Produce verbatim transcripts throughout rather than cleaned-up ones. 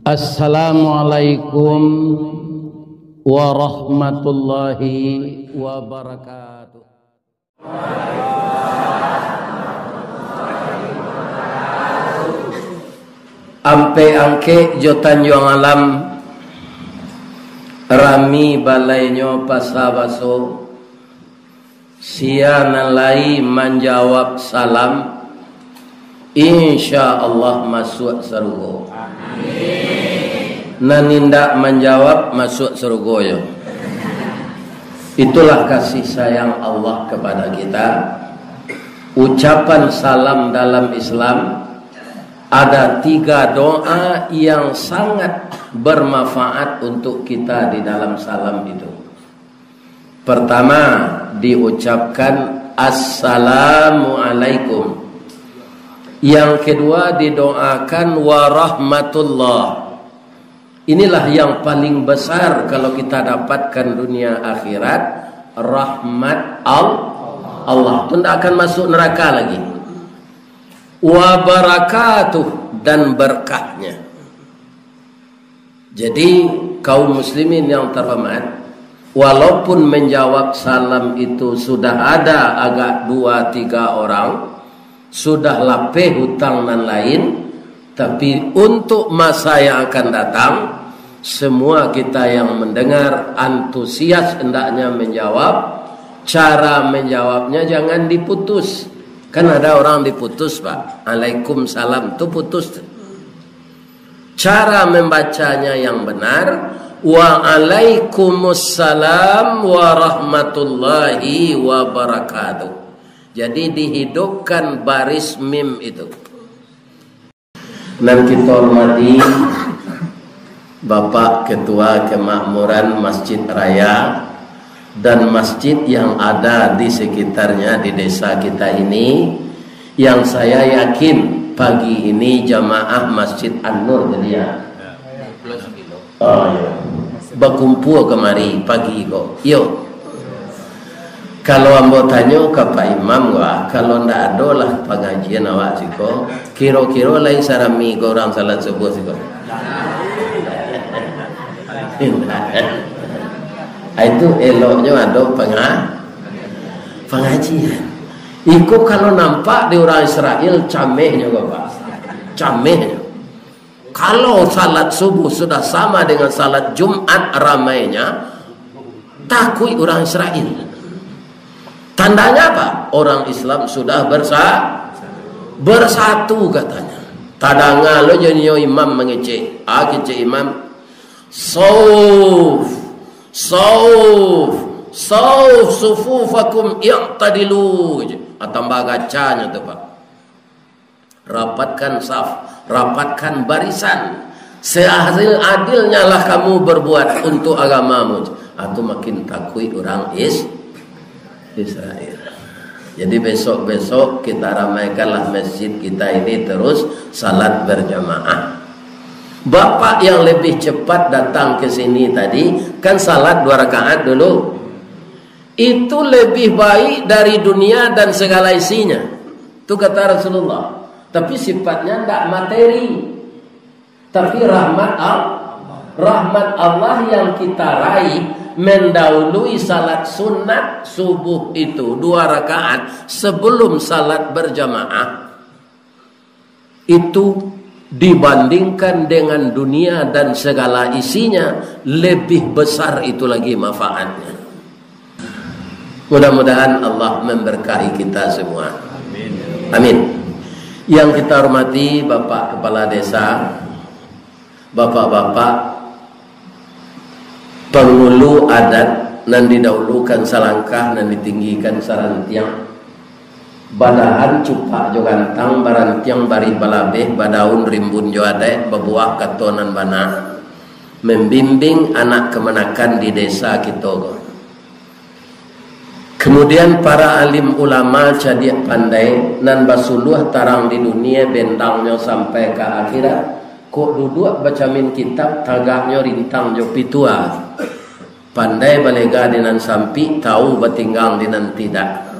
Assalamualaikum warahmatullahi wabarakatuh. Ampek Angkek jo Tanjuang Alam, rami balainyo pasa baso. Sia nan lai manjawab salam, insya Allah masuak sarugo. Nan indak manjawab, masuak sarugo yo. Itulah kasih sayang Allah kepada kita. Ucapan salam dalam Islam, ada tiga doa yang sangat bermanfaat untuk kita di dalam salam itu. Pertama, diucapkan assalamualaikum. Yang kedua, didoakan warahmatullah. Inilah yang paling besar kalau kita dapatkan dunia akhirat, rahmat Al-, Allah. Tu ndak akan masuk neraka lagi. Wabarakatuh, dan berkahnya. Jadi, kaum muslimin yang terhormat, walaupun menjawab salam itu sudah ada agak dua tiga orang, sudah lapeh utang nan lain, tapi untuk masa yang akan datang, semua kita yang mendengar antusias hendaknya menjawab. Cara menjawabnya jangan diputus. Kan ada orang diputus, Pak. Alaikum salam, tu putus tu. Cara membacanya yang benar, "Waalaikumsalam warahmatullahi wabarakatuh." Jadi, dihidupkan baris mim itu. Nan kita hormati Bapak Ketua Kemakmuran Masjid Raya dan masjid yang ada di sekitarnya di desa kita ini, yang saya yakin pagi ini jamaah Masjid An-Nur jadi ya. Oh, iya. Bakumpul kemari pagi ko. Yo. Kalau ambo tanyo ka Pak Imam, wah, kalau ndak ado lah pangajian awak siko, kiro-kiro lai sarami ko urang salat subuh siko. Ah, itu eloknyo ado panga-, pangajian. Iko kalau nampak di urang Israel, camehnyo, Bapak. Camehnyo. Kalau salat subuh sudah sama dengan salat Jumat ramainya, takuik urang Israel. Tandanya apa? Orang Islam sudah bersa-, bersatu katanya. Tadanga lo jo nyo imam mangecek. Ah, kecek imam, "Sauf, sauf, sauf sufufakum i'tadilu." Ah, tambah gacanyo tu, Pak. Rapatkan saf, rapatkan barisan. Seadil-adilnya lah kamu berbuat untuk agamamu. Ah, tu makin takuik urang Is-, Israel. Jadi, besok-besok kita ramaikanlah masjid kita ini terus salat berjamaah. Bapak yang lebih cepat datang ke sini tadi, kan salat dua rakaat dulu. Itu lebih baik dari dunia dan segala isinya. Tu kata Rasulullah. Tapi sifatnya ndak materi. Tapi rahmat Al-, rahmat Allah yang kita raih mendahului salat sunat subuh itu dua rakaat sebelum salat berjamaah. Itu dibandingkan dengan dunia dan segala isinya, lebih besar itu lagi manfaatnya. Mudah-mudahan Allah memberkahi kita semua. Amin. Yang kita hormati Bapak Kepala Desa, Bapak-bapak, pangulu adat nan didahulukan salangkah, nan ditinggikan sarantiang. Badahan cupak jo gantang, barantiang barih balabeh, badaun rimbun jo adaik, babuah kato nan bana, mambimbing anak kamanakan di desa kito ko. Kemudian, para alim ulama cadiak pandai, nan basuluah tarang di dunia, bendangnyo sampai ka akhirat, kok duduak bacamin kitab, tagaknyo rintang jo pitua. Pandai balega di nan sampik, tahu batinggang di nan tidak.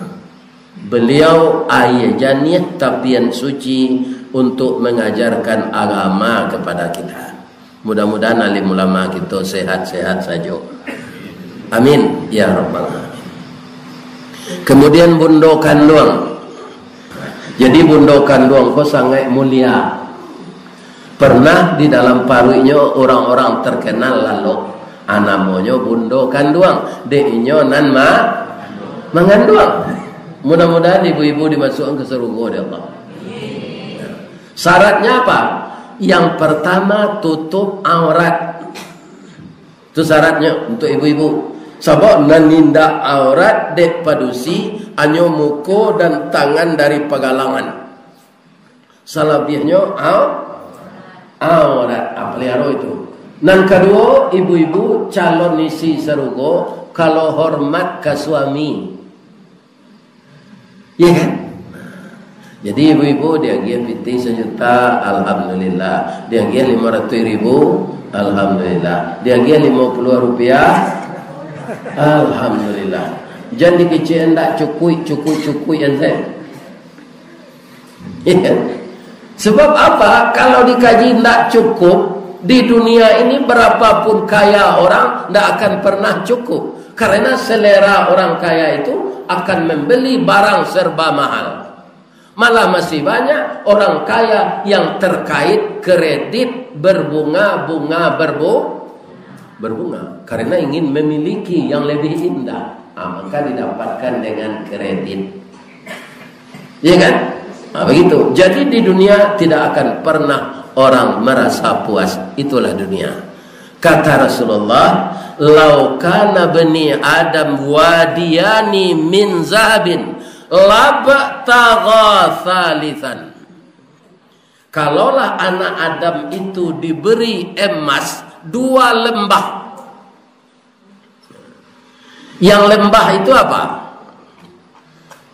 Beliau aia janiah tapian suci untuk mengajarkan agama kepada kita. Mudah-mudahan alim ulama kito sehat-sehat sajo. Amin ya rabbal alamin. Kemudian bundo kanduang. Jadi bundo kanduang ko sangaik mulia. Pernah di dalam paruiknyo urang-urang terkenal lalok. Ah, namonyo bundo kanduang. Dek inyo nan ma-, manganduang. Mudah-mudahan ibu-ibu dimasukkan ke sarugo dek Allah. Syaratnya apa? Yang pertama, tutup aurat. Itu syaratnya untuk ibu-ibu. Sabab nan indak aurat dek padusi, hanyo muko dan tangan dari pagalangan. Salabiahnyo au-, aurat. Ah, paliaro itu. Nan kaduo, ibu-ibu calon isi sarugo, kalau hormat ka suami. Iya kan? Jadi ibu-ibu diagiah pitih sajuta, alhamdulillah. Diagiah lima ratus ribu, alhamdulillah. Diagiah lima puluh rupiah, alhamdulillah. Jan dikecek ndak cukuik, cukuik, cukuik, ente. Iya kan? Sebab apa? Kalau dikaji ndak cukup, di dunia ini berapapun kaya orang, ndak akan pernah cukup. Karena selera orang kaya itu akan membeli barang serba mahal. Malah masih banyak orang kaya yang terkait kredit berbunga-bunga berbu-, berbunga. Karena ingin memiliki yang lebih indah. Ah, maka didapatkan dengan kredit. Iya kan? Nah, begitu. Jadi di dunia tidak akan pernah orang merasa puas. Itulah dunia. Kata Rasulullah, "Lau kana bani Adam wadiyani min zahabin, labtagha tsalitsan." Kalaulah anak Adam itu diberi emas dua lembah, yang lembah itu apa?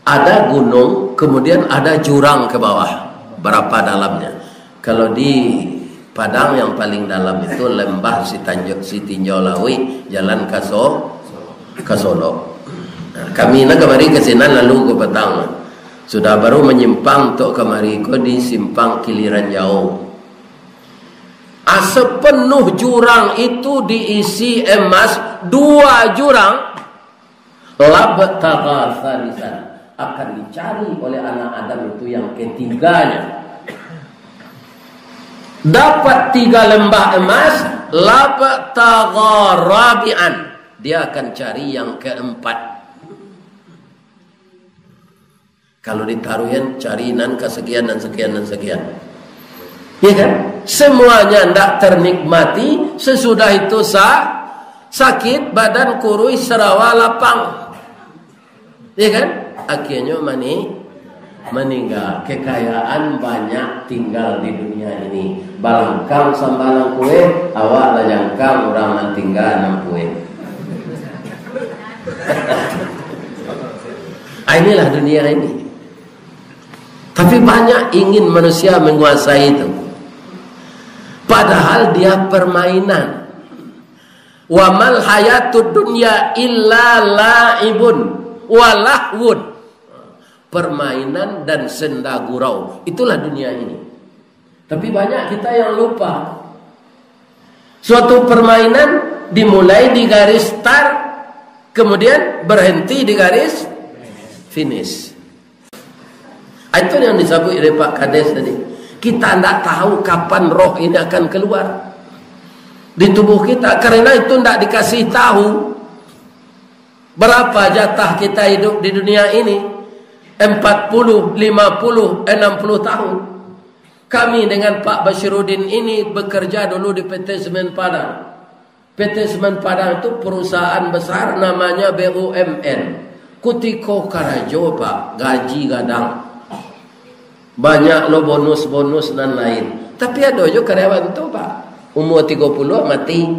Ada gunung, kemudian ada jurang ke bawah. Berapa dalamnya? Kalau di Padang yang paling dalam itu lembah Sitanjo-, Sitinjau Lauik, jalan ka So-, ka Solok. Nah, kami nak kamari ka sinan lalu ka Padang. Sudah baru manyimpang tok kamari ko di simpang Kiliran Jauh. Ah, sepenuh jurang itu diisi emas dua jurang, labtagha tsalitsan, akan dicari oleh anak Adam itu yang ketiganya. Dapat tiga lembah emas, labtagha rabi'an, dia akan cari yang keempat. Kalau ditaruihan, cari nan kasakian, nan sakian, nan sakian. Iya kan? Semuanya ndak ternikmati, sesudah itu sa-, sakit, badan kuruih, sarawa lapang. Iya kan? Akhirnya mani-, maninggal. Kekayaan banyak tinggal di dunia ini. Balangkang sambalang kue, awak lah jangkang urang nan tinggal nan kue. Ah, inilah dunia ini. Tapi banyak ingin manusia menguasai itu. Padahal dia permainan. "Wa mal hayatud dunya illa la'ibun wa lahwun." Permainan dan senda gurau. Itulah dunia ini. Tapi banyak kita yang lupa. Suatu permainan dimulai di garis start, kemudian berhenti di garis finish. Ah, itu yang disebut oleh Pak Kades tadi. Kita ndak tahu kapan roh ini akan keluar di tubuh kita, karena itu ndak dikasih tahu berapa jatah kita hidup di dunia ini, empat puluh, lima puluh, enam puluh tahun. Kami dengan Pak Basyirudin ini bekerja dulu di P T Semen Padang. P T Semen Padang itu perusahaan besar, namanya B U M N. Kutiko karajo, Pak, gaji gadang. Banyak lo bonus-bonus nan lain. Tapi ado jo karyawan tu, Pak, umur tigo puluh mati.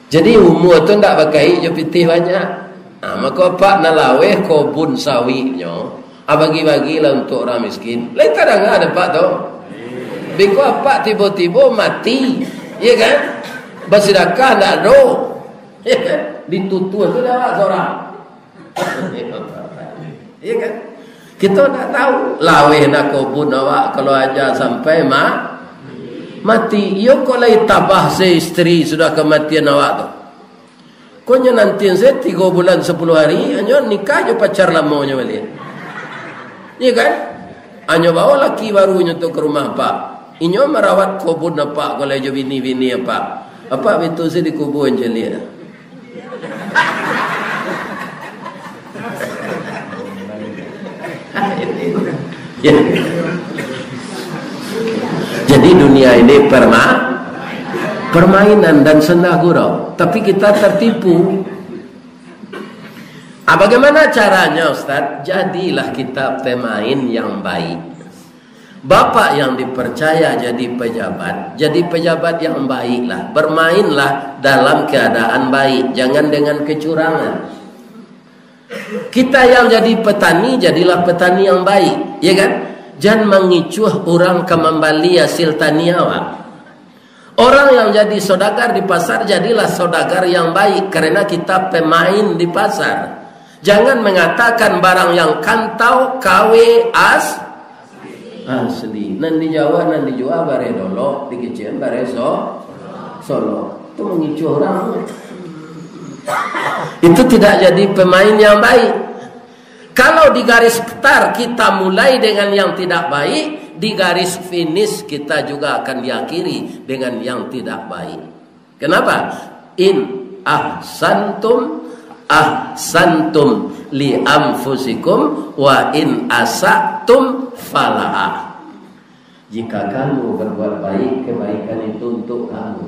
Jadi umur tu ndak bakait jo pitih banyak. Ah, mako Pak nan laweh kobun sawitnyo, ah, bagi-bagilah untuak urang miskin. Lain tadanga dek Pak tu. Biko Apak tibo-tibo mati, iya kan? Basidakah ndak ado, iya kan? Ditutuah tu dek awak surang. Iya kan? Kito ndak tahu. Laweh na kobun awak kalau aja sampai ma-, Mati, iyo kok lai tabah se istri sudah kamatian awak tu. Kok nyo nantian se tigo bulan sapuluah hari, anyo nikah jo pacar lamonyo baliak. Iyo kan? Anyo bawa laki barunyo tu ka rumah apak. Inyo marawat kubun apak, kok lai jo bini-bini apak. Apak bitu se dikubua caliak. Ya. Jadi dunia ini perma-, permainan dan senda gurau. Tapi kita tertipu. Ah, bagaimana caranya, Ustaz? Jadilah kita pemain yang baik. Bapak yang dipercaya jadi pejabat, jadi pejabat yang baiklah. Bermainlah dalam keadaan baik, jangan dengan kecurangan. Kita yang jadi petani, jadilah petani yang baik, ya kan? Jan mangicuah urang ka mambali hasil tani awak. Orang yang jadi saudagar di pasar, jadilah saudagar yang baik, karena kita pemain di pasar. Jangan mengatakan barang yang kantau K W as-, asli. Nan di Jawa, nan dijua bareh dolok, di kecekan bareh so-, solok. Itu mangicuah urang. Itu tidak jadi pemain yang baik. Kalau di garis start kita mulai dengan yang tidak baik, di garis finish kita juga akan diakhiri dengan yang tidak baik. Kenapa? In ahsantum, ahsantum li anfusikum, wa in asatum falaha. Jika kamu berbuat baik, kebaikan itu untuk kamu.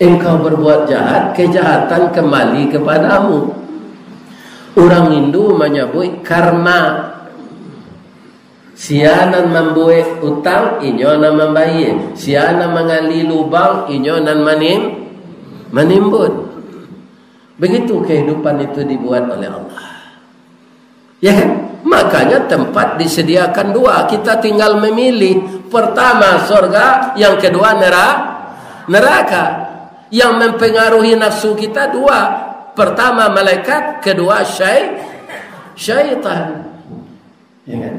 Engkau berbuat jahat, kejahatan kembali kepadamu. Urang Hindu manyabuik karma. Sia nan mambuek utang, inyo nan mambayie. Sia nan manggali lubang, inyo nan manim-, manimbun. Begitu kehidupan itu dibuat oleh Allah. Ya kan? Makanya tempat disediakan dua, kita tinggal memilih. Pertama sorga, yang kedua nera-, neraka. Yang mempengaruhi nafsu kita dua. Pertama malaikat, kedua syai-, syaitan. Ya kan?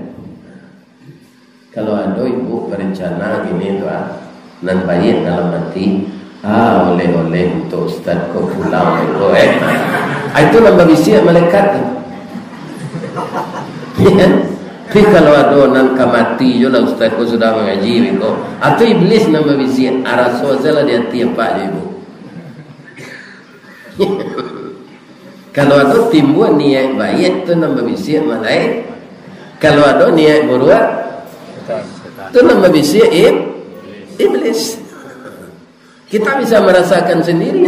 Kalau ado ibu berencana gini tu, ah, nan baiak dalam hati, ah, oleh-oleh untuk ustaz ko pulang ko, eh. Ah, itu nan babisiak malaikat tu. Ya kan? Tapi kalau ado nan ka mati jo lah ustaz ko sudah mangaji ko, atau iblis nan babisiak, ah, raso sajolah di hati apak jo ibu. Kalau ado timbua niaik baiak, tu nan babisiak malaikat. Kalau ado niaik buruak, tu nan babisiak ib-, iblis. Kita bisa merasakan sendiri.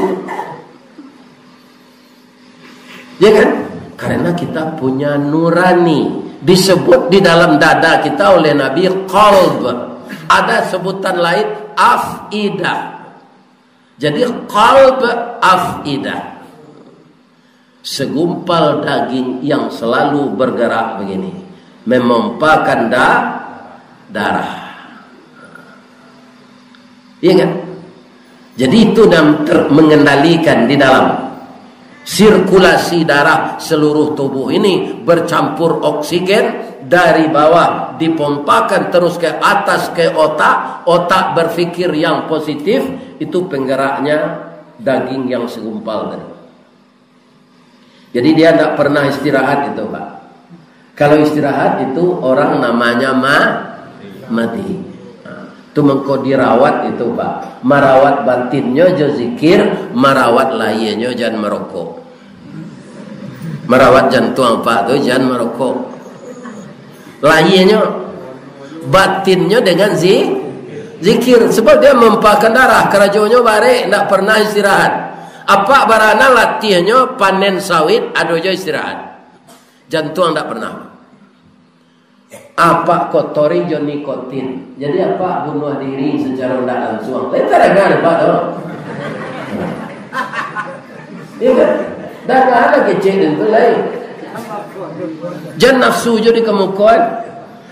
Ya kan? Karena kita punya nurani. Disebut di dalam dada kita oleh Nabi qalb. Ada sebutan lain, afidah. Jadi, qalb, afidah. Segumpal daging yang selalu bergerak begini, memompakan da-, darah. Iya kan? Jadi, itu yang ter-, mengendalikan di dalam sirkulasi darah seluruh tubuh ini, bercampur oksigen dari bawah, dipompakan terus ke atas, ke otak, otak berpikir yang positif, itu penggeraknya daging yang segumpal tadi. Jadi dia ndak pernah istirahat itu, Pak. Kalau istirahat itu orang namanya ma-, mati. Nah, tu mangko dirawat itu, Pak. Marawat batinnyo jo zikir, marawat lahianyo jan marokok. Marawat jantuang apak tu jan marokok. Lahianyo, batinnyo dengan zi-, zikir. Sebab dia memompakan darah, karajonyo barek, ndak pernah istirahat. Apak baranak latiahnyo panen sawit, ado jo istirahat. Jantuang ndak pernah. Apak kotori jo nikotin. Jadi apak bunuh diri secara ndak langsung. Lain tadanga apak tu. Iya kan? Dah ndak ado kecek tu lain. Jan nafsu jo dikamukoan.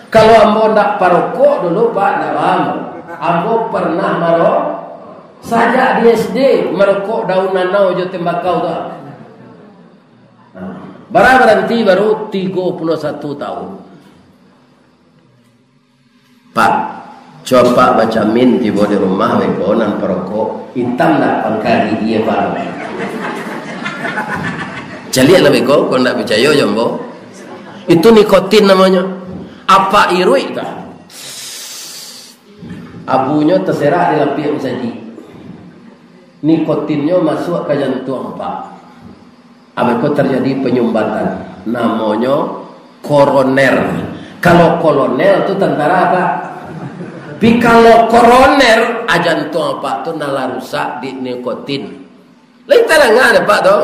Kalau ambo ndak parokok dulu, Pak, ndak paham. Ambo pernah maro-, sajak di S D marokok daun nanau jo tembakau tu. Nah, bara baranti baru tigo puluah satu tahun. Pak, Suapak bacamin tibo di rumah, beko nan parokok, itam dak pangka gigi, Pak? Caliak lah beko, kok ndak picayo jo ambo. Itu nikotin namonyo. Apak iruik tah. Abunyo taserak di lapiak musajik. Nikotinnyo masuak ka jantuang, Pak. Abih ko tarjadi panyumbatan. Namonyo koroner. Kalau kolonel tu tantara, Pak. Tapi kalau koroner, a jantuang Apak tu nan lah rusak di nikotin. Lain talanga dek Apak tu.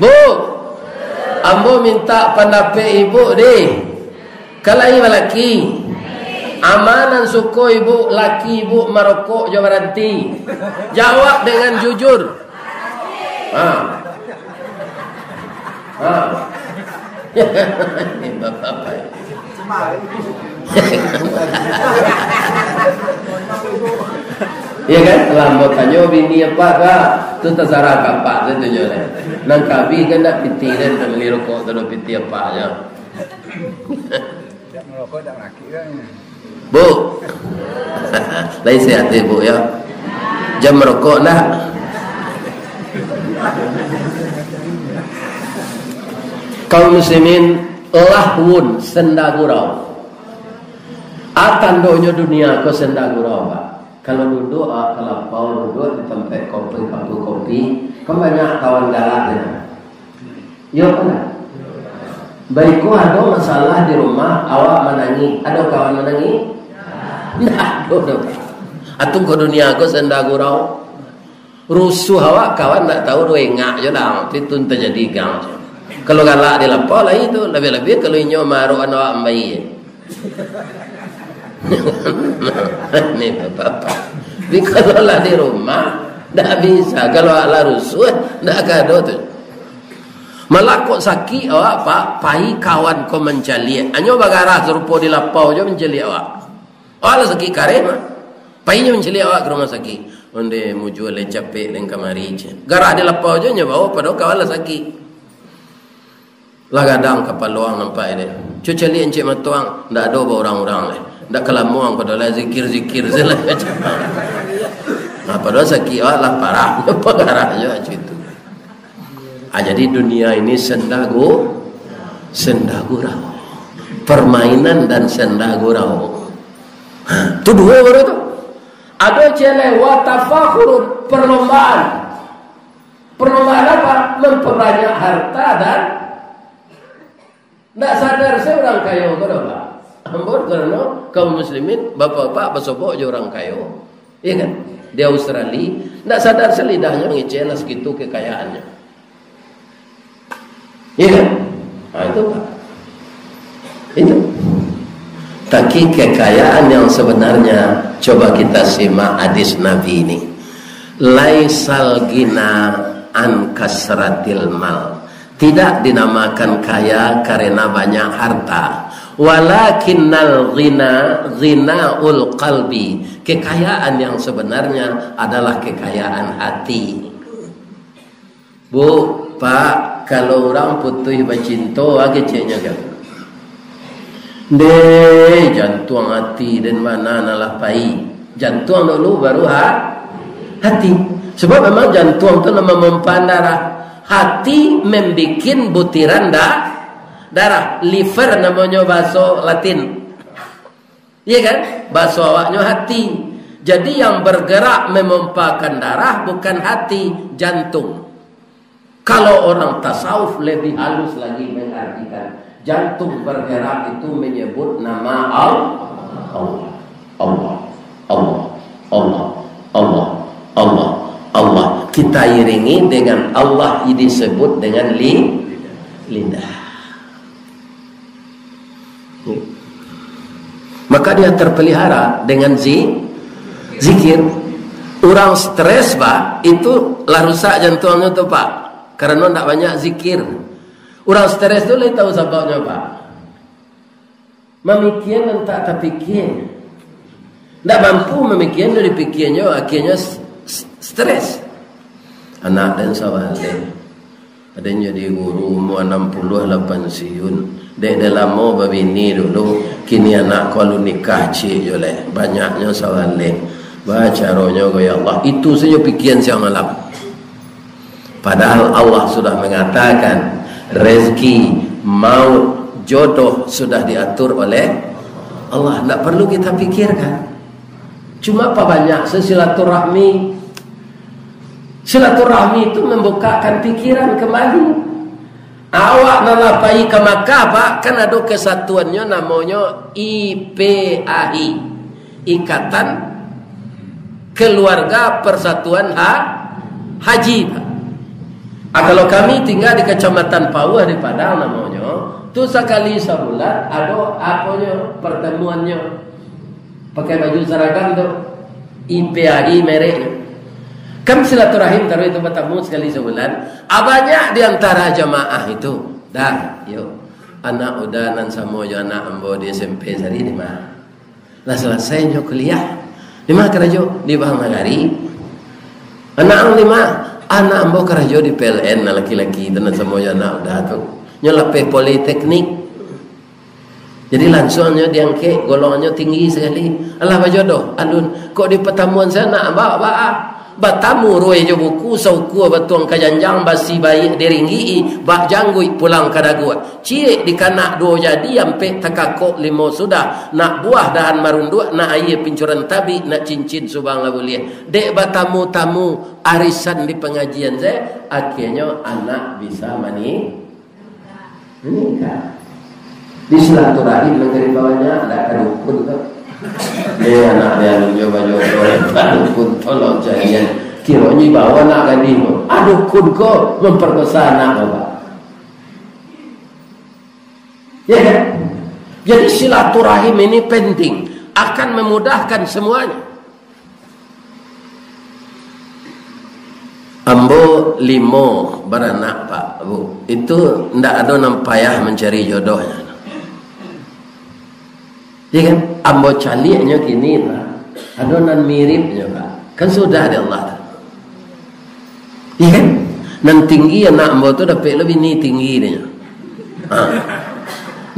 Bu, ambo minta pandapek Ibu deh. Ka lai balaki. Ama nan suko Ibu, laki Ibu marokok jo baranti? Jawab dengan jujur. Ha. Ha. Bapak-bapak. Ya kan? Lah, mau tanyo bini Apak, Pak. Tu tasarah ka Apak tu tunyo deh. Nan ka abih kan dak pitih deh, nan bali rokok tu dah pitih Apak je. Dak marokok, dak malaki kan. Bu. Lai sehat Ibu, ya. Jan marokok ndak? Kaum muslimin, lahwun, senda gurau. A tandonyo dunia ko senda gurau, Pak. Kalau duduak, ah, ka lapau duduak di tampek kopi, kampung kopi, kan banyak kawan galak tu. Yo kan? Baiko ado masalah di rumah, awak manangih. Ado kawan manangih? Ndak ado doh. Atun ko dunia ko senda gurau. Rusuah awak kawan ndak tahu doh, engak je lah. Itu nan tajadi gang. Kalau galak di lapau lai tu, labiah-labiah kalau inyo maarok awak ambai. Ni bapak-bapak. Tapi kalau lah di rumah, ndak bisa. Kalau lah rusuah, ndak ka ado tu. Malah kok sakik awak, Pak, pai kawan ko mancaliak. Hanyo bagarah sarupo di lapau jo mancaliak awak. Awak lah sakik kareh mah. Pai nyo mancaliak awak ka rumah sakik. Onde mujua lai capek lai kamari, ceh. Garah di lapau jo nyo bawo, padahal kawan lah sakik. Lah gadang kapalo ang nampak deh. Cu caliak encik mato ang, ndak ado baurang-urang lai. Ndak ka lamo ang pado lah zikir-zikir se lah. Nah, padahal sakik awak lah parah. Nyo bagarah jo macam itu. Ah, jadi dunia ini senda gu-, senda gurau. Permainan dan senda gurau. Ha, tu duo baru tu. Ado ciek lai, wa tafakhurun, perlombaan. Perlombaan apa? Memperbanyak harta dan ndak sadar se urang kayo ko doh, Pak. Ampun, karano kaum muslimin, bapak-bapak basobok jo urang kayo. Iya kan? Di Australia, ndak sadar se lidahnyo ngecek lah sakitu kekayaannyo. Iya kan? Nah, itu, Pak. Itu. Tapi kekayaan yang sebenarnya, coba kita simak hadis Nabi ini. Laisal ghina an kasratil mal. Tidak dinamakan kaya karena banyak harta. Walakinnal ghina ghinaul qalbi. Kekayaan yang sebenarnya adalah kekayaan hati. Bu, Pak, kalau urang putuih bacinto, a keceknyo kan? Ndeh, jantuang ati den ma nan lah pai. Jantuang dulu, baru ha-, hati. Sebab memang jantuang tu nan mamompakan darah. Hati membikin butiran da-, darah. Liver namonyo bahaso Latin. Iya kan? Bahaso awaknyo hati. Jadi yang bergerak memompakan darah bukan hati, jantung. Kalau orang tasawuf lebih halus lagi mengartikan, jantung bergerak itu menyebut nama Al-, Allah. Allah, Allah, Allah, Allah, Allah, Allah. Kita iringi dengan Allah, disebut dengan li-, lidah. Maka dia terpelihara dengan zi-, zikir. Urang stres, Pak, itu lah rusak jantuangnyo tu, Pak. Karano ndak banyak zikir. Urang stres tu lai tahu sababnyo, Pak. Mamikia nan tak tapikia. Ndak mampu mamikia, ndak dipikianyo, akhirnyo s-, s-, stres. Anak den sabaleh. Aden jadi guru umua anam puluah lah pansiun. Dek, dek lamo babini dulu, kini anak ko alun nikah ciek jo lai. Banyaknyo sabaleh. Bacaronyo ko, ya Allah. Itu sajo pikian siang malam. Padahal Allah sudah mengatakan, rezeki, maut, jodoh sudah diatur oleh Allah. Ndak perlu kita pikirkan. Cuma pabanyak se silaturahmi. Silaturahmi itu membukakan pikiran kembali. Awak nan lah pai ka Makkah, Pak, kan ado kesatuannyo namonyo I P A I, Ikatan Keluarga Persatuan Ha-, Haji, Pak. Ah, kalau kami tinggal di Kecamatan Pauah di Padang namonyo, tu sakali sabulan ado aponyo, pertemuannyo. Pakai baju saragam tu, I P A I mereknyo. Kan silaturahim taruih tu, batamu sakali sabulan. Ah, banyak di antara jamaah itu. Dah, yo. Anak Uda nan samo jo anak ambo di S M P tadi di ma? Lah salasai nyo kuliah. Di ma karajo? Di Bank Nagari. Anak ang di ma? Anak ambo karajo di P L N, nan laki-laki tu nan samo jo anak Uda tu. Nyo lapeh politeknik. Jadi, langsuang nyo diangkek, golongan nyo tinggi sakali. Alah bajodoh, alun. Kok di patamuan sanak, ba, ba, ah. Batamu ruweh jo buku, saukua batuang ka janjang, basi baiak diringgik-i, bak jangguik pulang ka daguak. Ciek dikanak duo jadi, ampek takakok limo sudah. Nak buah dahan marunduak, nak aia pincuran tabik, nak cincin subang lah buliah. Dek batamu-tamu arisan di pangajian se, akhianyo anak bisa mani-, Menikah. Di silaturahim nan ka dibawanyo, ndak ka dukun tu. Eh, anak dia alun jo bajodoh, ka dukun tolong carian. Kironyo bawa anak gadih tu. Ah, dukun ko memperkosa anak ko, Pak. Ya kan? Jadi silaturahim ini penting, akan memudahkan semuanya. Ambo limo baranak, Pak, Bu. Itu ndak ado nan payah mancari jodohnyo. Iya kan? Ambo caliaknyo kini, Pak. Ado nan miripnyo, Pak. Kan sudah dek Allah tu. Iya kan? Nan tinggi anak ambo tu dapek lo bini tinggi dinyo. Ha.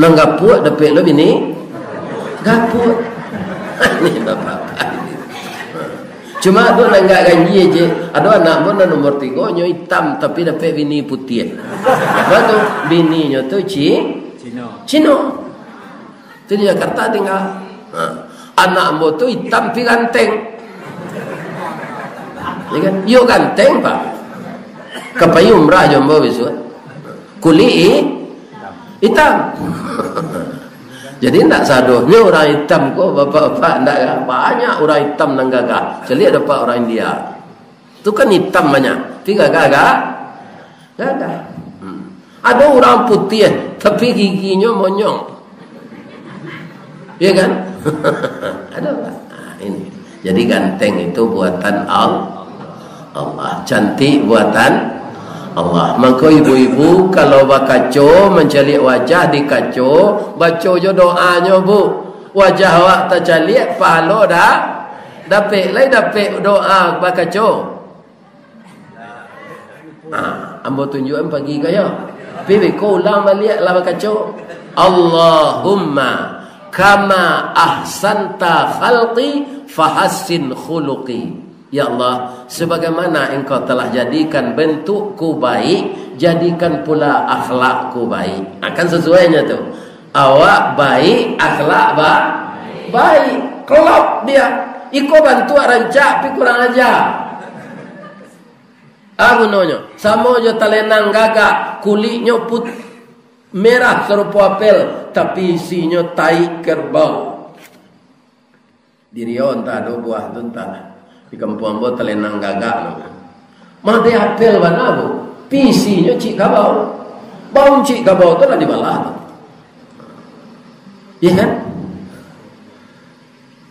Nan gapuak dapek lo bini gapuak. Ni bapak-bapak. Cuma tu nan agak ganjia je. Ado anak ambo nan nomor tigo, nyo itam tapi dapek bini putiah. Apa tu? Bininyo tu Ci-, Cino. Cino. Tu di Jakarta tinggal. Ha. Anak ambo tu itam pi ganteng. Ya kan? Yo ganteng, Pak. Ka pai umrah jo ambo bisuak. Kulik i-, itam. Jadi, ndak sadonyo urang itam ko, bapak-bapak, ndak, banyak urang itam nan gagah. Caliak dapek urang India. Tu kan itam banyak, tapi gagah, gagah. Hmm. Ado urang putiah, tapi giginyo monyong. Iya kan? Ado, Pak. Nah, ini. Jadi ganteng itu buatan Al-, Allah. Cantik buatan Allah. Mangko ibu-ibu kalau bakaco, mancaliak wajah di kaco, baco jo doanyo, Bu. Wajah awak tacaliak, pahalo da-, dapek lai dapek doa bakaco. Ah, ambo tunjuakan pagi ko yo. Pi beko ulang baliak lah bakaco. Allahumma kama ahsanta khalqi fahassin khuluqi. Ya Allah, sebagaimana Engkau telah jadikan bentukku baik, jadikan pula akhlakku baik. Ah, kan sesuainyo tu. Awak baik, akhlak ba-, baik. Klop dia. Iko bantuak rancak, tapi kurang aja. Ah, gunonyo. Samo jo talenang gagak, kuliknyo put-, merah sarupo apel, tapi isinyo taik kerbau. Di Riau antah ado buah tu, antah. Di kampuang ambo talenang gagak namonyo. Madeh apel bana, Bu. Isinyo cik kabau. Bau cik kabau tu lah dibalah tu. Iya kan?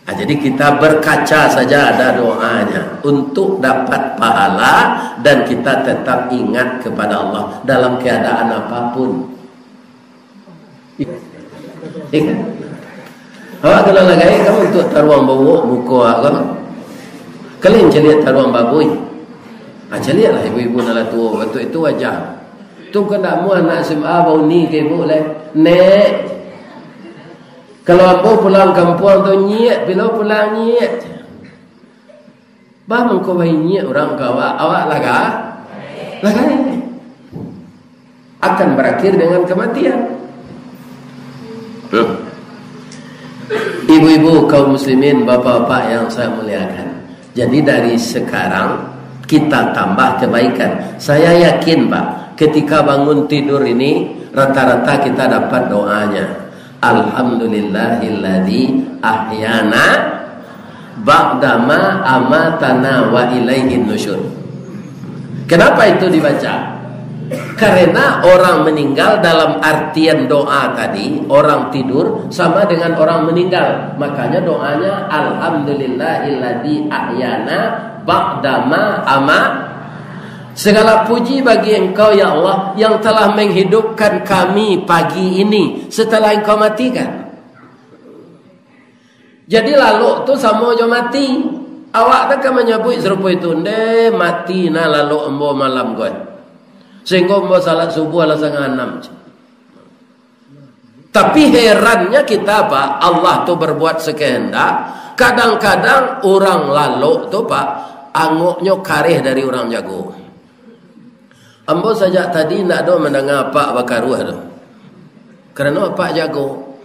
Ah, jadi kita berkaca saja ada doanya untuk dapat pahala dan kita tetap ingat kepada Allah dalam keadaan apapun. Iya kan? Awak kalau lah gaek, kamu untuak taruang bawok muko awak kan? Kalian caliak taruang babui. Ah, caliaklah ibu-ibu nan lah tuo, bantuak itu wajah. Tu kan ndak amuah anak S M A bauni ka ibu lai. "Nek, kalau ambo pulang kampuang tu nyiak, bilo pulang nyiak." Bah mangko bainyiak urang ka awak, awak laga-, lagai. Akan berakhir dengan kematian. Hmm. Ibu-ibu, kaum muslimin, bapak-bapak yang saya muliakan. Jadi dari sekarang kita tambah kebaikan. Saya yakin, Pak, ketika bangun tidur ini, rata-rata kita dapat doanya. "Alhamdulillahilladzi ahyana ba'dama amatana wa ilaihin nusyur." Kenapa itu dibaca? Karena orang meninggal dalam artian doa tadi, orang tidur sama dengan orang meninggal. Makanya doanya, "Alhamdulillahilladzi ahyana ba'dama ama." Segala puji bagi Engkau, ya Allah, yang telah menghidupkan kami pagi ini setelah Engkau matikan. Jadi, lalok tu samo jo mati. Awak tu kan manyabuik sarupo itu, "Ndeh, mati nah lalok ambo malam ko, eh. Sehinggo ambo salat subuah lah satangah anam." Tapi herannya kita, Pak, Allah tu berbuat sekehendak. Kadang-kadang urang lalok tu, Pak, angoknyo kareh dari urang jago. Ambo sajak tadi indak doh mandanga apak bakaruah tu. Karano apak jago.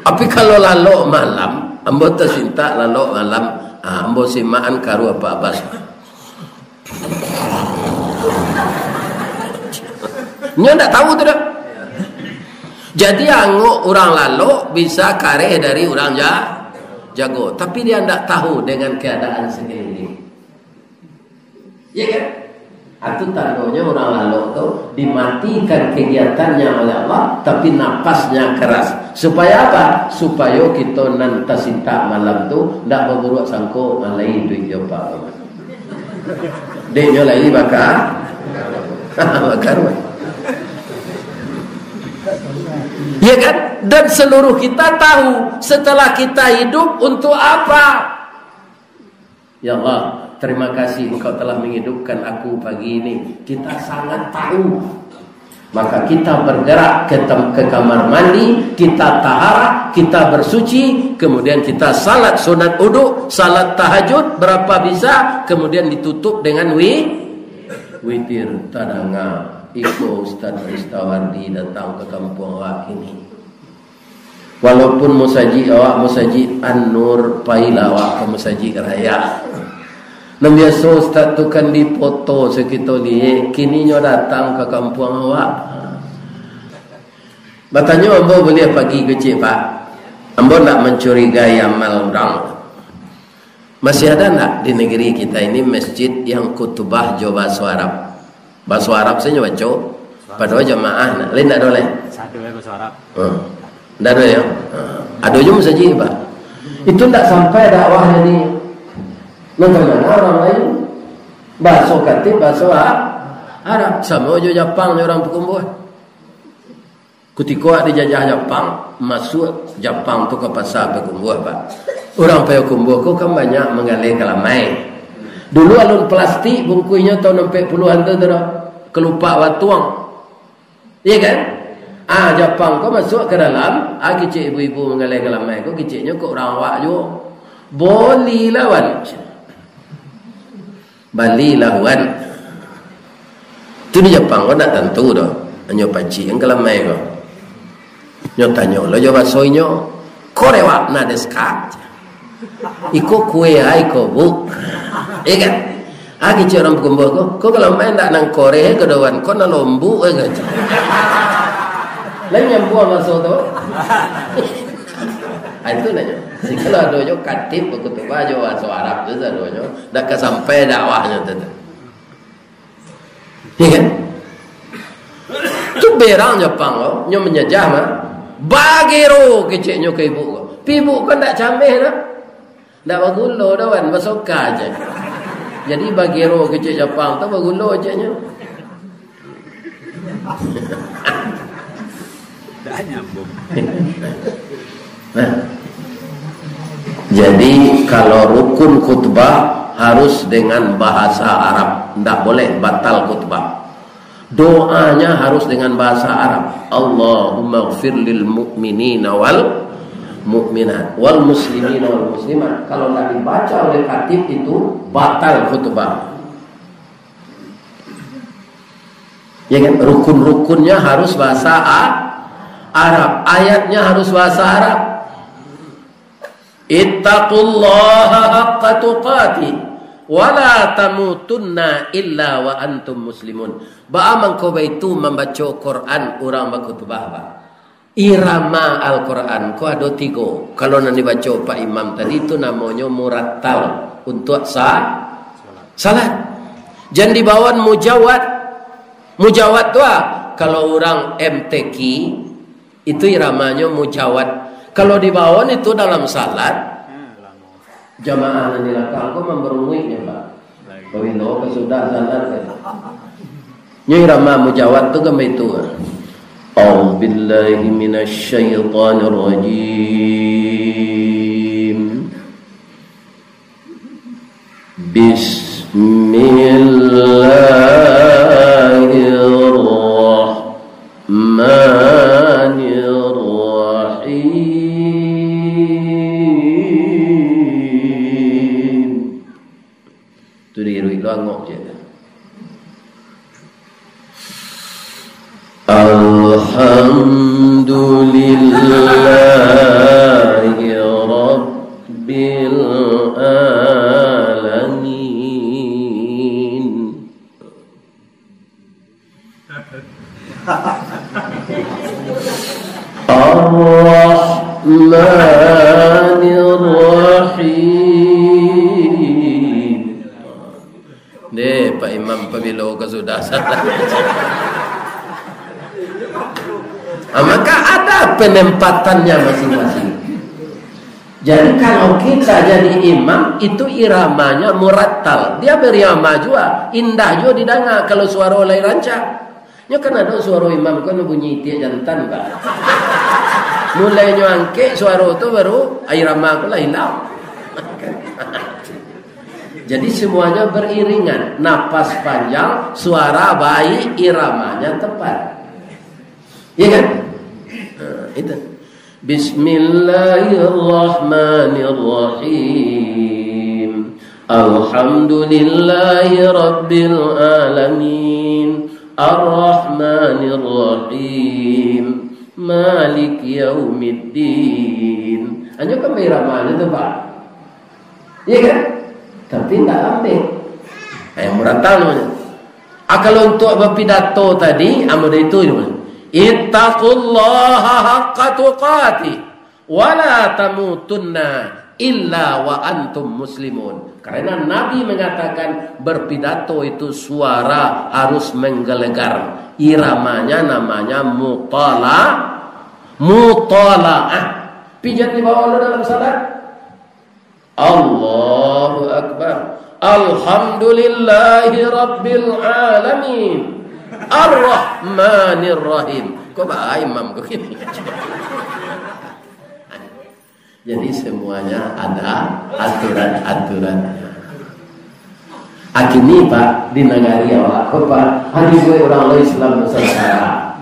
Tapi kalau lalok malam, ambo tasintak lalok malam, ah, ambo simakan karuah Pak Bas. Nyo ndak tahu tu doh. Jadi angok urang lalok bisa kareh dari urang ja-, jago. Tapi dia ndak tahu dengan keadaan sekeliling. Iya kan? Itu tandonyo urang lalok tu dimatikan kegiatannya oleh Allah, tapi napasnya keras. Supaya apa? Supayo kito nan tasintak malam tu ndak baburuak sangko, "Alai duit jo Pak." Dek nyo lai baka-, bakaruah. Iya kan? Dan seluruh kita tahu, setelah kita hidup, untuk apa? "Ya Allah, terima kasih Engkau telah menghidupkan aku pagi ini." Kita sangat tahu. Maka kita bergerak ke tem-, ke kamar mandi, kita taharah, kita bersuci, kemudian kita salat sunat uduk, salat tahajud berapa bisa, kemudian ditutup dengan wi-, witir. Tadanga, iko Ustaz Ristawardi datang ke kampuang awak kini. Walaupun musajik awak musajik An-Nur, pailah awak ka musajik raya. Nan biaso ustaz tu kan dipoto sakito liek, kini nyo datang ka kampuang awak. Batanyo ambo buliah pagi kecek, Pak. Ambo ndak mancurigai amal urang. Masih ada ndak di negeri kita ini masjid yang khutbah jo bahaso Arab? Bahaso Arab sajo baco, padahal jamaah nak. Lain ndak ado lai? Sado ya bahaso Arab. Ha. Ndak ado ya? Ha. Ado jo masajid, Pak. Itu ndak sampai dakwah jadi. Nan ka mano urang lain? Bahaso khatib, bahaso A-, Arab. Samo jo Japang jo urang Pakumbuah. Kutiko awak dijajah Japang, masuak Japang tu ka pasa Payakumbuah, Pak. Urang Payakumbuah ko kan banyak manggaleh kalamai. Dulu alun plastik bungkuihnyo tahun ampek puluahan tu, tu dah kalupak batuang. Iya kan? Ah, Japang ko masuak ka dalam, ah, kicik ibu-ibu manggaleh kalamai ko, kiciknyo kok urang awak juo. Bolilah wan. Balilah wan. Tu di Japang ko ndak tantu doh. Hanyo pacik an kalamai ko. Nyo tanyo lo jo baso inyo, "Korewa nan desu ka?" "Iko kue ai ko, Bu." Iya kan? Ah, kicik urang Pakumbuah ko, "Ko kalamai ndak nan koreh ko doh wan, ko nan lombuk ai," kato. Lain nyambuang baso tu. Ah, itu nanyo. Sikalah ado jo khatib bakutubah jo bahaso Arab tu sadonyo. Ndak ka sampai dakwahnyo tu, tu. Iya kan? Tu berang Japang ko, nyo manjajah mah. "Bagero," keceknyo ka ibu ko. Pi ibu ko ndak cameh doh. Ndak bagulo doh wan, basoka je. Jadi bagero kecek Japang tu bagulo je nyo. Ndak nyambung. Nah. Jadi, kalau rukun khutbah harus dengan bahasa Arab, ndak boleh batal khutbah. Doanya harus dengan bahasa Arab. "Allahumma ghfir lil mu'minina wal mu'minat, wal muslimina wal muslimat." Kalau ndak dibaca oleh khatib itu, batal khutbah. Ya kan? Rukun-rukunnya harus bahasa A-, Arab. Ayatnya harus bahasa Arab. "Ittaqullaha haqqa tuqatih, wa la tamutunna illa wa antum muslimun." Baa mangko baitu mambaco Quran urang bakhutbah, Pak? Irama Al-Quran ko ado tigo. Kalau nan dibaco Pak Imam tadi, itu namonyo murattal untuak sa-, salat. Jan dibawan mujawad. Mujawad tu ah, kalau urang M T Q, itu iramanyo mujawad. Kalau dibawan itu dalam salat, jamaah nan di lakang ko mambarunguiknyo, Pak. Pabilo ka sudah salat, kan? Nyo irama mujawad tu kan baitu. A'udzubillahi minasyaitonirrajim. Bismillahirrahmanirrahim. Tu diiruik lo angok je. Alhamdulillahi Rabbil Alamin. Ar-Rahmanir Rahim. Deh, Pak Imam, pabilo ka sudah salat? Ah, maka ada penempatannya masing-masing. Jadi, kalau kita jadi imam, itu iramanya murattal. Dia berama jua, indah jua didanga kalau suaro lai rancak. Nyo kan ado suaro imam ko nan bunyi itiak jantan, Pak. Mulai nyo angkek suaro tu, baru irama ko lah ilang. Jadi, semuanya beriringan. Napas panjang, suara baik, iramanya tepat. Ya kan? Nah, itu. Bismillahirrahmanirrahim. Alhamdulillahi Rabbil Alamin. Ar-Rahmanirrahim. Maliki Yaumiddin. Hanyo kan bairamanya tu, Pak. Iya kan? Tapi ndak lambek. Nah, yang murattal namanya. Ah, kalau untuak bapidato tadi, ah, model itu je. "Ittaqullaha haqqa tuqatih, wa la tamutunna illa wa antum muslimun." Karena Nabi mengatakan, berpidato itu suara harus menggelegar. Iramanya namanya mutala-, mutalaah. Pijat di bawah lo dalam salat. Allahu Akbar. Alhamdulillahi Rabbil Alamin. Ar-Rahmanir Rahim. Kok baa imam ko kini? Jadi, semuanya ada aturan-aturannya. Akini, Pak, di nagari awak ko, Pak, hanyo buek urang lo Islam nusantara.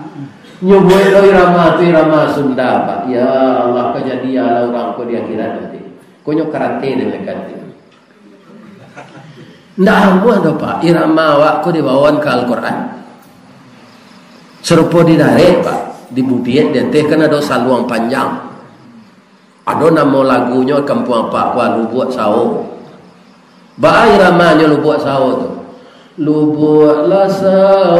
Nyo buek lo irama tu irama Sunda, Pak. Ya Allah, ka jadi alah urang ko di akhirat nanti. Ko nyo karate dek malaikat tu. Ndak amuah doh, Pak, irama awak ko dibawan ka Al-Quran. Sarupo di darek, Pak, di budiak, di ateh kan ado saluang panjang. Ado namo lagunyo kampuang Apak ko, Lubuak Sao. Baa iramanyo Lubuak Sao tu? Lubuak lah sao,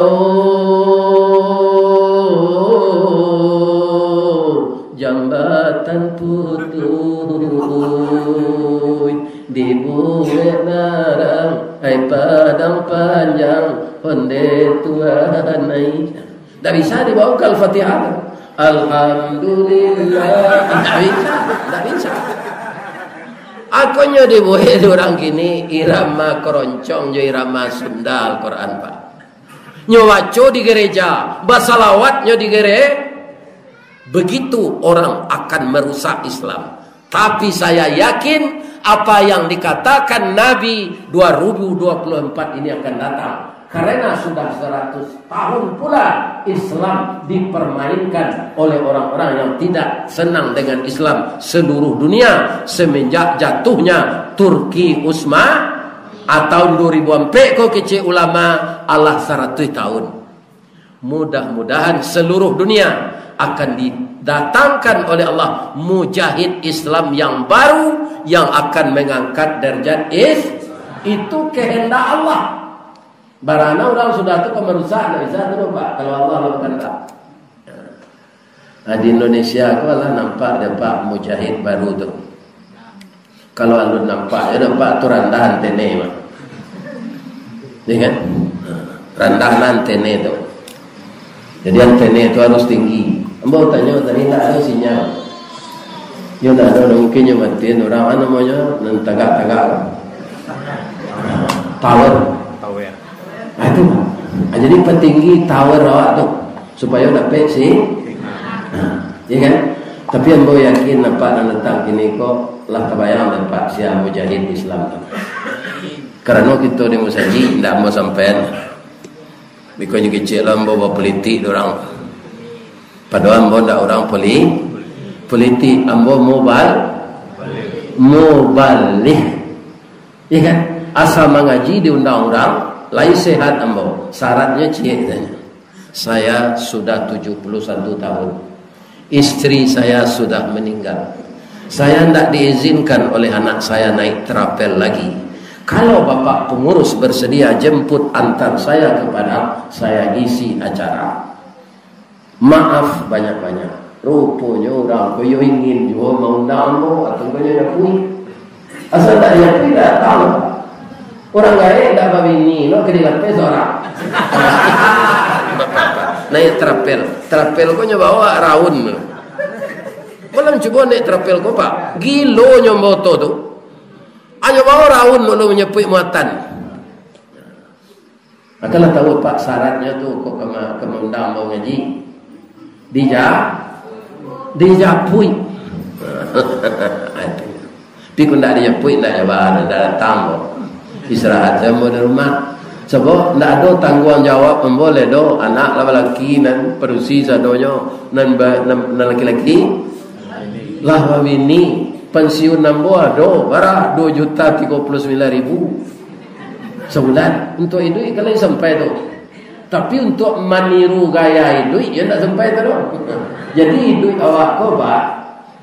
jambatan putuih, dibuek narang, ai padang panjang, ondeh Tuhan ai. Ndak bisa dibaok Al-Fatihah tu. Alhamdulillah. Ndak bisa, ndak bisa. Akonyo dibuek dek urang kini irama keroncong jo irama Sunda Al-Quran, Pak. Nyo baco di gereja, basalawat nyo di gere-, begitu orang akan merusak Islam. Tapi saya yakin apa yang dikatakan Nabi dua ribu dua puluh empat ini akan datang. Karena sudah seratus tahun pula Islam dipermainkan oleh orang-orang yang tidak senang dengan Islam seluruh dunia, semenjak jatuhnya Turki Utsma, ah, tahun dua ribu ampek ko, kecek ulama, alah saratuih tahun. Mudah-mudahan seluruh dunia akan didatangkan oleh Allah mujahid Islam yang baru, yang akan mengangkat derajat is-, itu kehendak Allah. Barana urang sudah tu ka marusak, ndak bisa tu doh, Pak, kalau Allah lah bakandak. Nah, di Indonesia ko lah nampak dek Apak mujahid baru tu. Kalau alun nampak, yo nampak tu randah antene mah. Iya kan? Randah lah antene tu. Jadi antene tu harus tinggi. Ambo tanyo tadi, ndak ado sinyal. Yo ndak ado, mungkin nyo matiin urang, ah, namonyo nan tagak-tagak. Tower. Tower. Ah, itu. Ah, jadi patinggi tower awak tu, supayo dapek si-, ah, iya kan? Tapi ambo yakin, Apak nan datang kini ko lah tabayang dek Apak sia mujahid Islam tu. Karano kito di musajik, ndak ambo sampaian. Bukanyo kecek lah ambo bapolitik dek urang. Padahal ambo ndak urang poli-, politik, ambo mubal-, mubalig. Iya kan? Asa mangaji diundang urang, lai sehat ambo. Syaratnyo ciek sajo. Saya sudah tujuh puluh satu tahun. Istri saya sudah meninggal. Saya ndak diizinkan oleh anak saya naik trapel lagi. Kalau Bapak pengurus bersedia jemput antar saya ke Padang, saya isi acara. Maaf banyak-banyak. Ruponyo urang ko yo ingin juo maundang ambo, atau ko nyo nyapuik. Asa ndak nyapuik, datang. Urang gaek ndak babini, lo ka dilapeh surang. Naik trapel. Trapel ko nyo bawa raun. Malam cubo naik trapel ko, Pak. Gilo nyo moto tu. Anyo bawa raun lo nyapuik muatan. Akanlah tahu, Pak, syaratnyo tu kok ka ma-, ka maundang ambo ngaji. Dija-, dijapuik. Tapi kok ndak dijapuik, ndak jabar, ndak datang ambo. Istirahat sajo ambo di rumah. Sabab ndak ado tangguang jawab ambo lai doh. Anak lah balaki, nan padusi sadonyo, nan ba-, nan, nan laki-laki lah babini. Pensiun ambo ado, bara? Dua juta tigo puluh sembilan ribu. Sabulan. Untuak iduik kan lai sampai tu. Tapi untuak maniru gaya iduik, yo ndak sampai tu doh. Jadi iduik awak ko, Pak,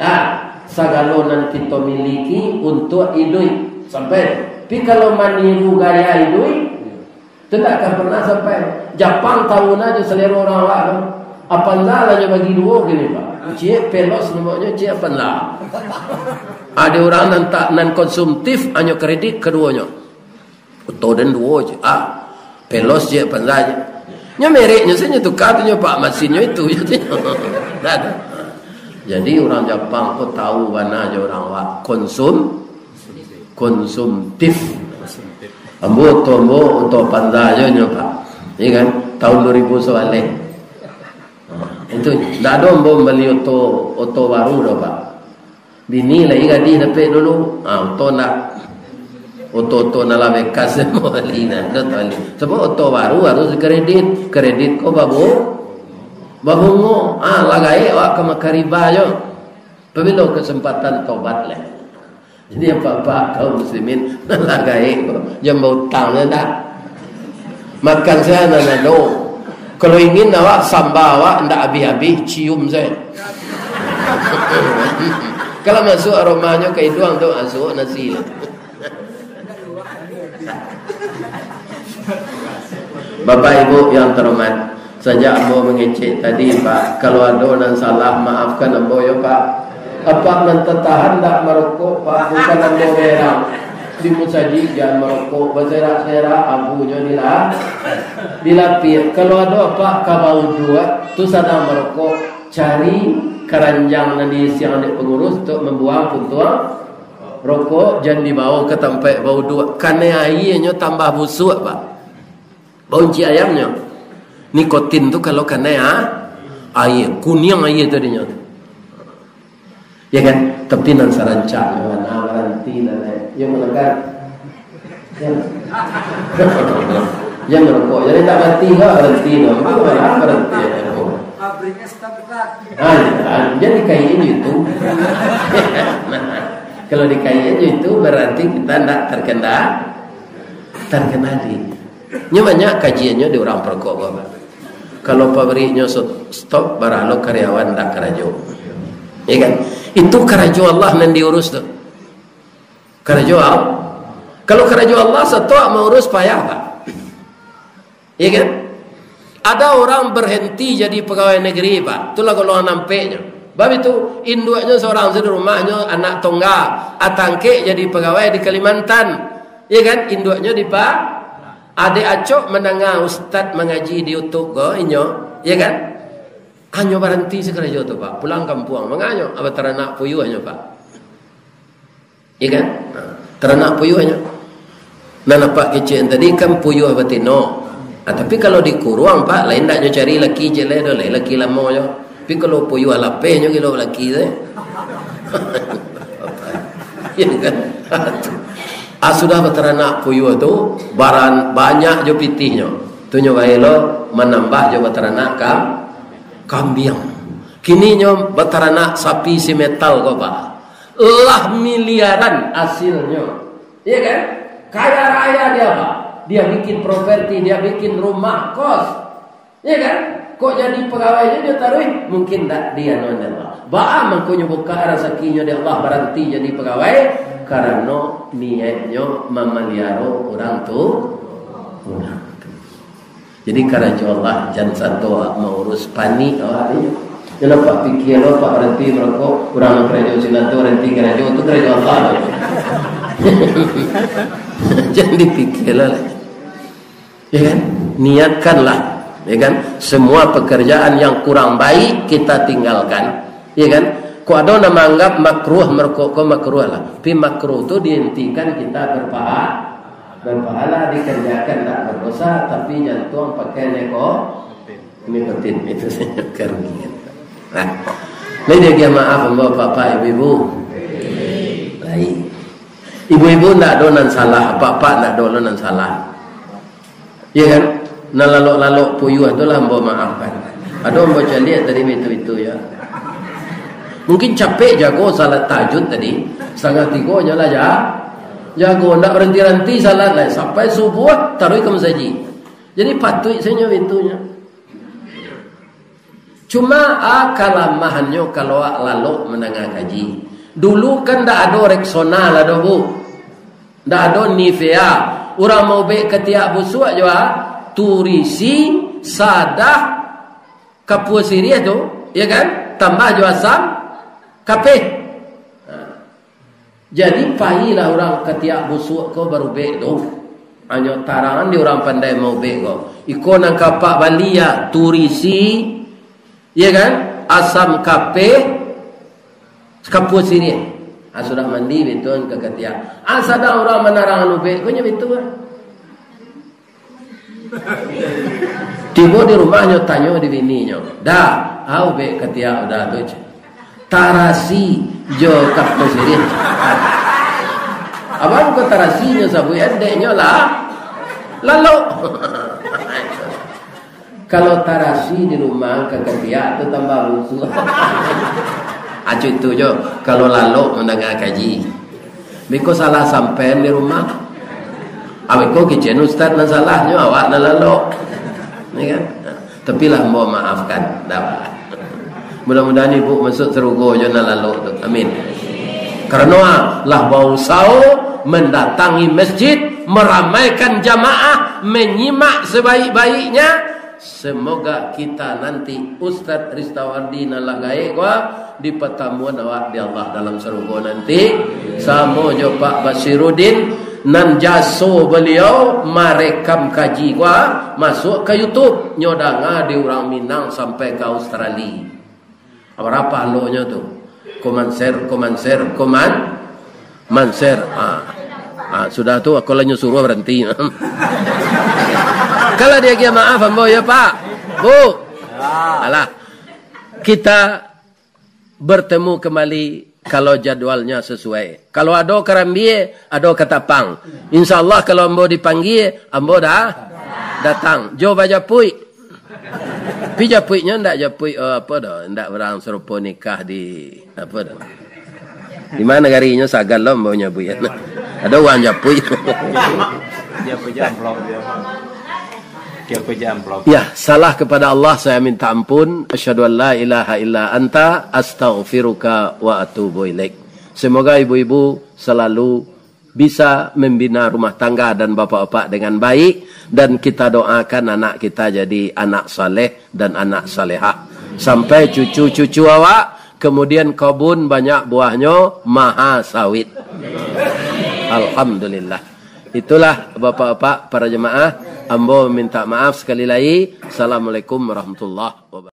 ah, sagalo nan kito miliki untuak iduik, sampai. Tapi kalau maniru gaya iduik, tu ndak akan pernah sampai. Japang tahu nah jo salero urang awak tu. Avanza lah nyo bagi duo kini, Pak. Ciek Veloz namonyo, ciek Avanza. Ado urang nan tak, nan konsumtif, anyo kredit kaduonyo. Oto den duo je. Ah, Veloz je, Avanza je. Nyo mereknyo sajo nyo tuka tu nyo, Pak, masinnyo itu je tu nyo. Dah tu. Jadi urang Japang ko tahu bana jo urang awak konsum-, konsumtif. Ambo oto ambo, oto Avanza je nyo, Pak. Iya kan? Tahun dua ribu sabaleh. Itu ndak ado ambo mambali oto, oto baru doh, Pak. Bini lai gadih dapek dulu. Ah, oto ndak. Oto-oto nan lah bekas, bali nah, ndak bali. Sabab oto baru harus kredit. Kredit ko babo-, babungo. Ah, lah gaek awak ka makan riba jo. Pabilo kesempatan tobat lai? Jadi, apak-apak kaum muslimin, lah gaek ko, jan bautang lah dah. Makan sajo nan ado. Kalau ingin awak, samba awak ndak abih-abih, cium sajo. Kalau masuk aromanyo ka iduang tu, masuk nasi lah. Bapak Ibu yang terhormat, sajak ambo mangecek tadi, Pak, kalau ado nan salah, maafkan ambo yo, Pak. Apak nan tatahan ndak marokok, Pak, bukan ambo berang. Di musajik jan marokok, baserak-serak, abunyo dila-, dilapiak. Kalau ado apak ka bauduak, tu sadang marokok, cari karanjang nan diisian dek pangurus untuak mambuang puntuang rokok, jan dibawo ka tampek bauduak. Kanai aianyo tambah busuak, Pak. Bau inciak ayamnyo. Nikotin tu kalau kanai, ha? Aia, kuniang aia tadinyo. Ya kan? Tapi nan sarancaknyo, nah, baranti, nah, nah. Yo, manakan. Ya. Jan marokok, jadi tak mati kok, baranti tu. Apo lah baranti tu? Ah, ya, jadi kain itu. Nah, kalau dikain itu, berarti kita ndak terkenda-, terkendali. Nyo banyak kajiannyo di urang parokok ko, Pak. Kalau pabriknyo so-, stop, baralo karyawan ndak karajo. Ya kan? Itu karajo Allah nan diurus tu. Karajo Allah. Kalau karajo Allah, stop maurus, payah, Pak. Ya kan? Ada orang berhenti jadi pegawai negeri, Pak. Itulah golongan ampeknyo. Bab itu, induaknyo seorang sajo di rumahnyo, anak tunggal, atangkek jadi pegawai di Kalimantan. Ya kan? Induaknyo di Pa-, adek acok mandanga ustaz mangaji di YouTube ko, inyo, ya kan? Hanyo baranti sakarajo tu, Pak. Pulang kampuang, manganyo, bataranak puyuahnyo, Pak. Iya kan? Nah, taranak puyuahnyo. Nan apak kecek tadi kan puyuah batino. Ah, tapi kalau dikuruang, Pak, lain ndak nyo cari laki cek lai do, lai laki lamo nyo. Tapi kalau puyuah lapeh nyo gilo laki tu. Iya kan? Ah, sudah bataranak puyuah tu, baran-, banyak jo pitihnyo. Tu nyo bae lo manambah jo bataranak kam-, kambiang. Kini nyo bataranak sapi si metal ko, Pak. Lah miliaran hasilnyo. Iya kan? Kaya raya dia, Pak. Dia bikin properti, dia bikin rumah kos. Iya kan? Kok jadi pegawai je dia taruih? Mungkin ndak dia, non, Allah. Baa mangkonyo buka rasakinyo di Allah, baranti jadi pegawai? Karano niatnyo mamaliaro urang tu, urang tu. Jadi, karajo Allah, jan sato maurus panik awak ni. Janlah Pak pikia lo, Pak baranti marokok, urang nan karajo sinan tu baranti karajo, tu karajo Allah tu. Jan dipikia lo lah. Ya kan? Niatkanlah, ya kan? Semua pekerjaan yang kurang baik kita tinggalkan, ya kan? Kok ado nan manganggap makruh marokok ko makruh lah. Tapi makruh tu dihentikan kita berpaha-, berpahala, dikerjakan tak berdosa, tapi jantuang pakai neko-, nikotin itu saja kerugian. Nah, lai diagiah maaf ambo, bapak, ibu-ibu. Lai. Ibu-ibu ndak ado nan salah, bapak ndak ado lo nan salah. Iya kan? Nan lalok-lalok puyuah tu lah ambo maafkan. Ado ambo caliak tadi itu-itu ya. Mungkin capek jago salat tahajud tadi, satangah tigo nyo lah ja-, jago, ndak baranti-ranti salat lah, sampai subuah taruih ka masajik. Jadi patuik sajo itunya. Cuma, ah, kalamahannyo kalau awak lalok mandanga kaji. Dulu kan ndak ado Rexona lah doh, Bu. Ndak ado Nivea. Urang maubek katiak busuak jo, ah, turisi, sadah, kapua siriah tu, ya kan? Tambah jo asam kapeh. Nah. Jadi, pailah urang katiak busuak ko barubek tu. Hanyo tarang di urang pandai maubek ko. Iko nan ka apak bali ya, turisi, ya kan? Asam kapeh, kapua siriah. Ah, sudah mandi, bituan ka katiak. Ah, sadang urang manarangan ubek ko, nyo bitu lah. Tibo di rumahnyo, tanyo di bininyo, "Da, a ubek katiak Uda tu?" cek. "Tarasi jo kapua siriah." Abang ko tarasinyo sabuik, dek nyo lah lalok. Kalau tarasi di rumah ka katiak tu tambah lusuah. Acu itu jo, kalau lalok mandanga kaji. Biko salah sampean di rumah. Abiko kecek ustaz nan salahnyo, awak nan lalok. Ya kan? Tapi lah ambo maafkan. Dah. Mudah-mudahan ibu masuk sarugo jo nan lalok tu. Amin. Karano, ah, lah bausaho mandatangi masjid, maramaikan jamaah, manyimak sabaik-baiknya, semoga kita nanti, Ustaz Ristawardi nan lah gaek ko, di patamuan awak di Allah dalam sarugo nanti, samo jo Pak Basiruddin, nan jaso baliau marekam kaji ko, masuak ka YouTube, nyo danga di urang Minang sampai ka Australia. Bara pahalonyo tu? Komanser, komanser, koman-, manser. Ah. Ah, sudah tu, aku lah nyo suruh baranti. Kalau diagiah maaf, ambo, ya, Pak. Bu. Ya. Alah. Kita bertemu kembali kalau jadwalnya sesuai. Kalau ado karambia, ado katapang. Insya Allah, kalau ambo dipanggia, ambo dah. Datang, jo bajapuik. Tapi japuiknyo ndak japuik, eh, apa doh, ndak barang sarupo nikah di, apa doh. Di ma nagarinyo sagan lo ambo nyabuik. Ado urang japuik. Dia kerja amplop dia. Dia kerja amplop. Ya, salah kepada Allah saya minta ampun. Asyhadu an la ilaha illa anta, astaghfiruka wa atubu ilaik. Semoga ibu-ibu selalu bisa membina rumah tangga dan bapak-bapak dengan baik, dan kita doakan anak kita jadi anak saleh dan anak salehah. Sampai cucu-cucu awak, kemudian kebun banyak buahnyo, maha sawit. Alhamdulillah. Itulah bapak-bapak para jemaah, ambo minta maaf sekali lagi. Assalamualaikum warahmatullahi wabarakatuh.